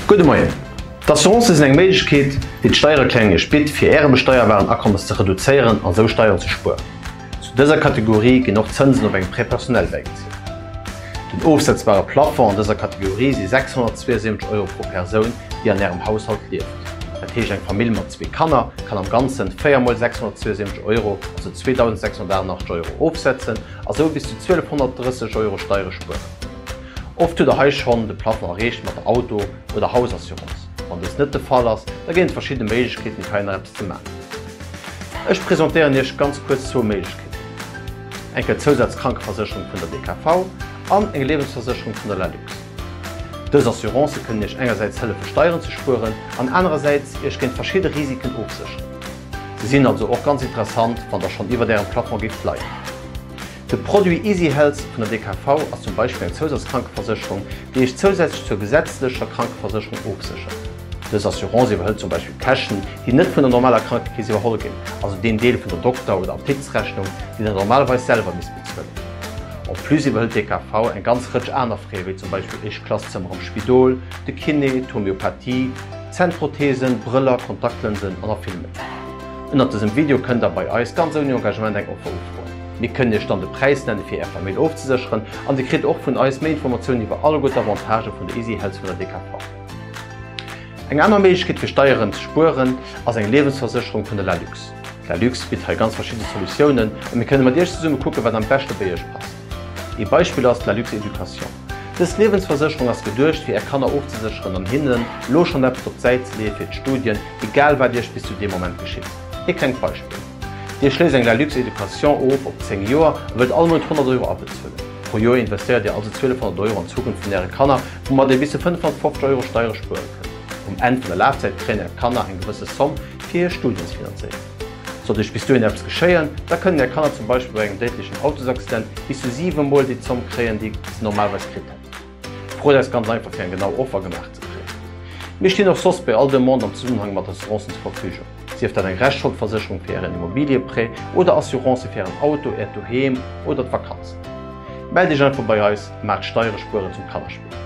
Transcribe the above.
Gudde Moien. D'Assurancë sinn eng Méiglechkeet, déi d'Steiererklärung Iech bitt, fir Äre besteierbaren Akommes ze reduzéieren a sou Steieren ze spueren. Zu dëser Kategorie ginn och d'Zënsen op engem Prêt personnel bäigezielt. Den ofsetzbare Plafond an dëser Kategorie si 672 Euro pro Persoun, déi an Ärem Haushalt lieft. Dat heescht, eng Famill mat zwee Kanner kann am Ganzen 4 mol 672 Euro, also 2.688 Euro, ofsetzen a sou bis zu 1.230 Euro Steiere spueren. Oft hutt der hei schonn de Plafond erreecht mat der Auto oder Hausassurance. Wann dëst net de Fall ass, da ginn et verschidde Méiglechkeeten fir hei nach eppes ze maachen. Ech presentéieren iech ganz kuerz zwou Méiglechkeeten, eng Kéier d'Zousazkrankeversécherung vun der DKV an eng Liewensversécherung vun der Lalux. Dës Assurancë kënnen iech engersäits hëllefe Steieren ze spueren an anerersäits iech géint verschidde Risiken ofsécheren. Se sinn also och ganz interessant wann der schonn iwwert ärem Plafond géift leien. De Produit Easy Health vun der DKV ass zum Beispill eng Zousazkrankeversécherung, déi Iech zousätzlech zur gesetzlecher Krankeversécherung ofséchert. Dës Assurance iwwerhëlt zum Beispill Käschten, déi net vun der normaler Krankekeess iwwerholl ginn, also deen Deel vun der Dokter oder Apdiktsrechnung, deen Der normalerweis selwer misst bezuelen. En plus iwwerhëlt d'DKV eng ganz Rëtsch aner Frais, wéi zum Beispill Éischt-Klass-Zëmmer am Spidol, de Kiné, d'Homeopathie, Zännprotheesen, Brëller, Kontaktlënsen an nach vill méi. Ënnert dësem Video kënnt der bei eis ganz ouni Engagement eng Offer ufroen. Mir kënnen iech dann de Präis nenne fir är Famill ofzesécheren an dir kritt och vun eis méi Informatiounen iwwer alleguer d'Avantagë vun der Easy Health vun der DKV. Eng aner Méiglechkeet fir Steieren ze spueren ass eng Liewensversécherung vun der Lalux. D'Lalux bitt hei ganz verschidde Solutiounen a mir kënne mat iech zesumme kucke wat am beschte bei iech passt. Ee Beispill ass d'Lalux Education. Dës Liewensversécherung ass geduecht fir är Kanner ofzesécheren an hinnen elo schonn eppes op d'Säit ze leeë fir d'Studien, Egal wat Iech bis zu deem Moment geschitt. Ee klengt Beispill, Dir schléisst eng La Luxe Education of op 10 Joer a wëllt all Mount 100 Euro abezuelen. Pro Joer investéiert Dir also 1200 Euro an d'Zukunft vun Äre Kanner, woumat Dir bis zu 550 Euro Steiere spuere kënnt. Um Enn vun der Lafzäit kréien Är Kanner eng gewësse Somm fir hir Studien ze finanzéieren. Sollt Iech bis dohin eppes geschéien, da kënnen Är Kanner zum Beispill bei engem déidlechen Autosaccident bis zu 7 Mol déi Zomm kréien, déi se normalerweis kritt hätten. Frot eis ganz einfach fir eng genau Offer gemaach ze kréien. Mir stinn och soss bei all Demande am Zesummenhang mat Assurancen zur Verfügung, sief dat eng Reschtscholdversécherung fir Ären Immobilieprêt oder Assurancë fir Ären Auto, Äert Doheem oder d'Vakanzen. Mellt Iech einfach bei eis a maacht Steiere spueren zum Kannerspill.